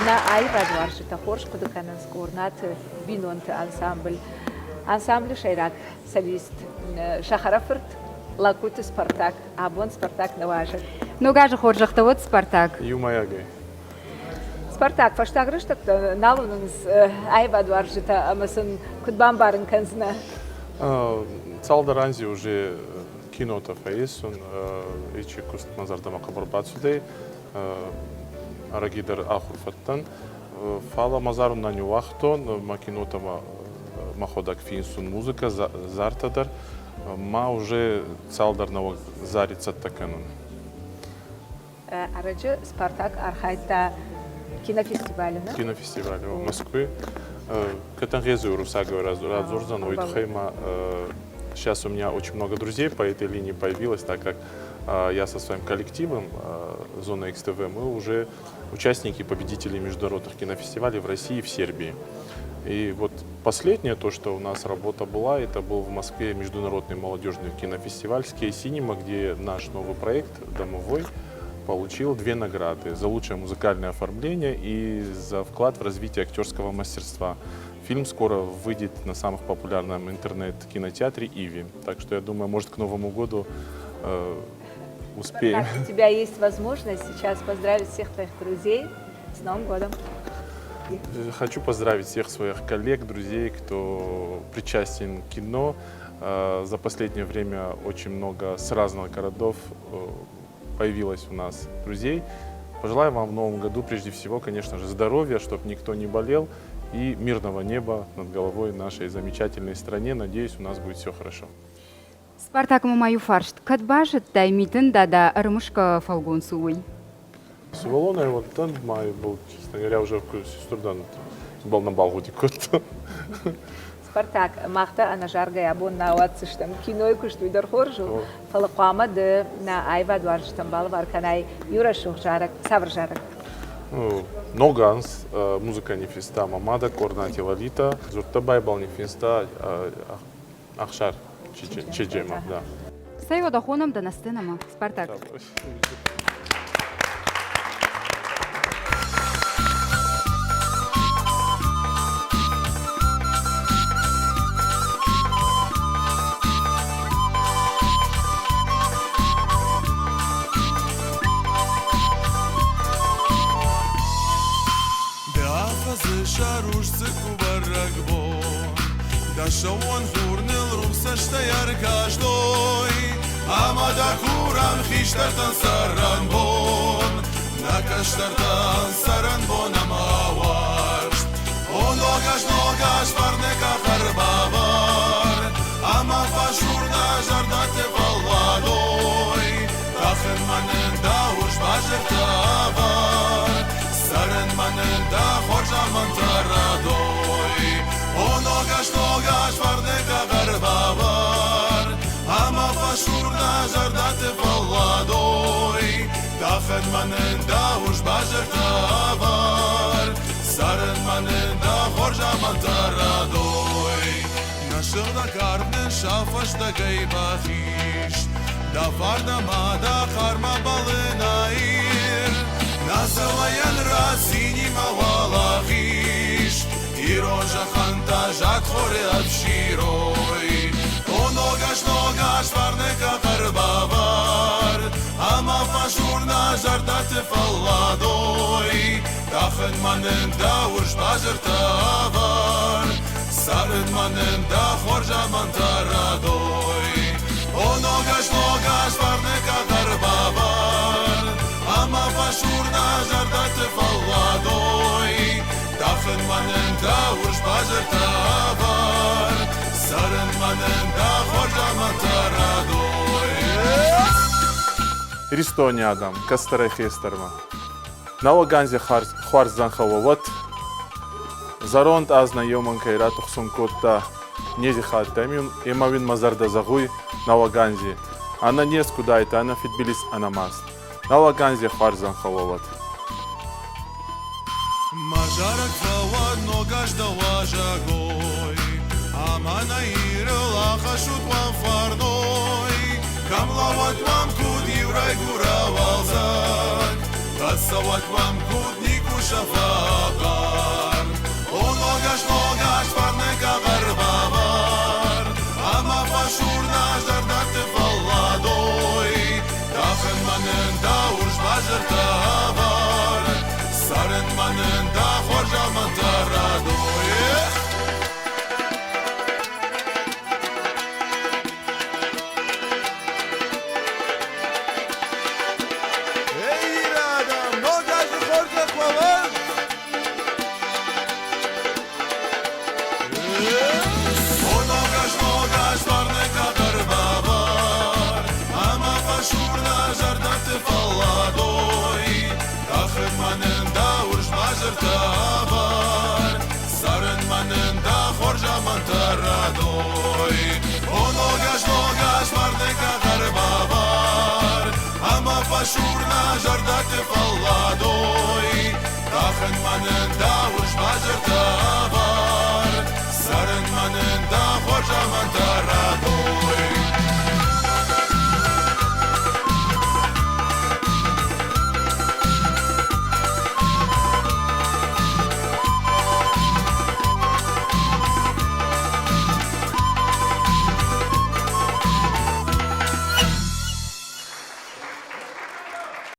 Нӕ аивадуарзджытӕ хорз хъуыды кӕнынц Къорнаты бинонты ансамбль. Ансамблы сӕйраг солист Сахарафырт Лакуты Спартак. Абон Спартак нӕ уазӕг. Ног азы хорзӕхтӕ уӕд, Спартак! Иумӕйагӕй. Спартак, фӕстаг рӕстӕгтӕ нал уынынц аивадуарзджытӕ ӕмӕ сын куыд бамбарын кӕндзынӕ? Цалдӕр анзи уже кинотӕ фӕййесун, ечи куст мӕ зӕрдӕмӕ хъӕбӕр бацудӕй. Ӕрӕги дӕр ахур фӕдтӕн. Фал мӕ зарун нӕ ниууагътон, мӕ кинотӕмӕ мӕхуӕдӕг финсун музыкӕ, зартӕ дӕр. Ма уже цалдӕр нӕуӕг зари цӕттӕ кӕнун. Ӕрӕджы Спартак архайдта кинофестивалы. Кинофестивале в Москве. Катангезы уруссагой радзурдзӕн, уой туххӕй ма сейчас у меня очень много друзей по этой линии появилось, так как я со своим коллективом Зона XTV, мы уже участники и победители международных кинофестивалей в России и в Сербии. И вот последнее то, что у нас работа была, это был в Москве международный молодежный кинофестиваль Skate Cinema, где наш новый проект «Домовой» получил две награды за лучшее музыкальное оформление и за вклад в развитие актерского мастерства. Фильм скоро выйдет на самых популярном интернет-кинотеатре «Иви». Так что я думаю, может, к Новому году успеем. Спартак, у тебя есть возможность сейчас поздравить всех твоих друзей с Новым годом. Хочу поздравить всех своих коллег, друзей, кто причастен к кино. За последнее время очень много с разных городов появилось у нас друзей. Пожелаю вам в новом году прежде всего, конечно же, здоровья, чтобы никто не болел, и мирного неба над головой нашей замечательной стране. Надеюсь, у нас будет все хорошо. Спартак ма иу фарст. Кӕд базыдтай, Митын дада ӕрымысгӕ фӕлгонц у, уый? Сывӕллонӕй уыдтӕн, ма был, честно говоря, уже сестрдан был на балгъуди кодта. Спартак, мах та ӕнӕзаргӕйӕ абон нӕ ауадздзыстӕм. Кинойы куыст уый дӕр хорз у, фӕлӕ хъуамӕ ды нӕ аивадуарзджытӕн балӕвар кӕнай иу рӕсугъд зарӕг. Цавӕр зарӕг? Ног анз музыка ниффинста мӕ мадӕ Къорнати Лолита, дзурдтӕ Байбал ниффинста Ӕхсар Чеджемов, да. Цӕй уӕдӕ хонӕм дӕ нӕ сценӕмӕ, Спартак. Дӕ афӕдзы сӕрус цыкку бӕрӕгбон, Дӕ сӕууон хур ныл рухсцӕстӕй ӕркастой, Ӕмӕ дӕ курӕм хистӕртӕн цӕрӕнбон, Нӕ кӕстӕртӕн цӕрӕнбон ӕмӕ уарзт. О, ног аз, ног аз, фӕрныг ӕрбавӕр, Ӕмӕ фӕсур нӕ зӕрдӕты фӕлладой. Тӕхынмӕ нын дӕ урс базыртӕ ӕвӕр, Цӕрынмӕ нын дӕ хорз амӕндтӕ радой. О, ног аз, ног аз, фӕрныг ӕрбавӕр, Ӕмӕ фӕсур нӕ зӕрдӕты фӕлладой. Тӕхынмӕ нын дӕ урс базыртӕ ӕвӕр, Цӕрынмӕ нын дӕ хорз амӕндтӕ радой. Нӕ сыгъдӕг арв нын сау фӕстӕгӕй бахиз, Дӕ фарн ӕмӕ дӕ хъармӕ бӕлынӕй. Нӕ дзыллӕйӕн рӕзинимӕ уӕлахиз, Ирон зӕххӕн та зад хоры ӕфсирой. О, ног аз, ног аз, фарны къах ӕрбавӕр, Ӕмӕ фӕсур нӕ зӕрдӕты фӕлладой. Тӕхынмӕ нын дӕ урс базыртӕ ӕвӕр, Цӕрынмӕ нын дӕ хорз амӕндтӕ радой. О, ног аз, ног аз, фарны къах ӕрбавӕр, Ӕмӕ фӕсур нӕ зӕрдӕты фӕлладой. Тӕхынмӕ нын дӕ урс базыртӕ ӕвӕр, Цӕрынмӕ нын дӕ хорз амӕндтӕ радой. Иристони адӕм, кӕстӕрӕй хестӕрмӕ. Нӕуӕг анзи хуарз зӕнхӕ уӕд. Зӕронд аз нӕ еумӕнкӕй ратухсун кодта нези хатт ӕма уин мӕ зӕрдӕ зӕгъуй нӕуӕг анзи. Ӕнӕнез куд айтӕ, ӕнӕ фидбилиз, ӕнӕмаст. Нӕуӕг анзи хуарз зӕнхӕ уӕд. Мӕ зарӕг фӕуӕд ног аз дӕ уазӕгой, Ӕмӕ нӕ Ирыл ахӕссут уӕм фӕрной. Кӕм лӕууӕд уӕм куд иу райгуырӕ уалдзӕг, Фӕцӕуӕд уӕм куд никуы сӕфа. Сур нӕ зӕрдӕты фӕлладой. Тӕхын мӕнӕн дауыс базыртӕ.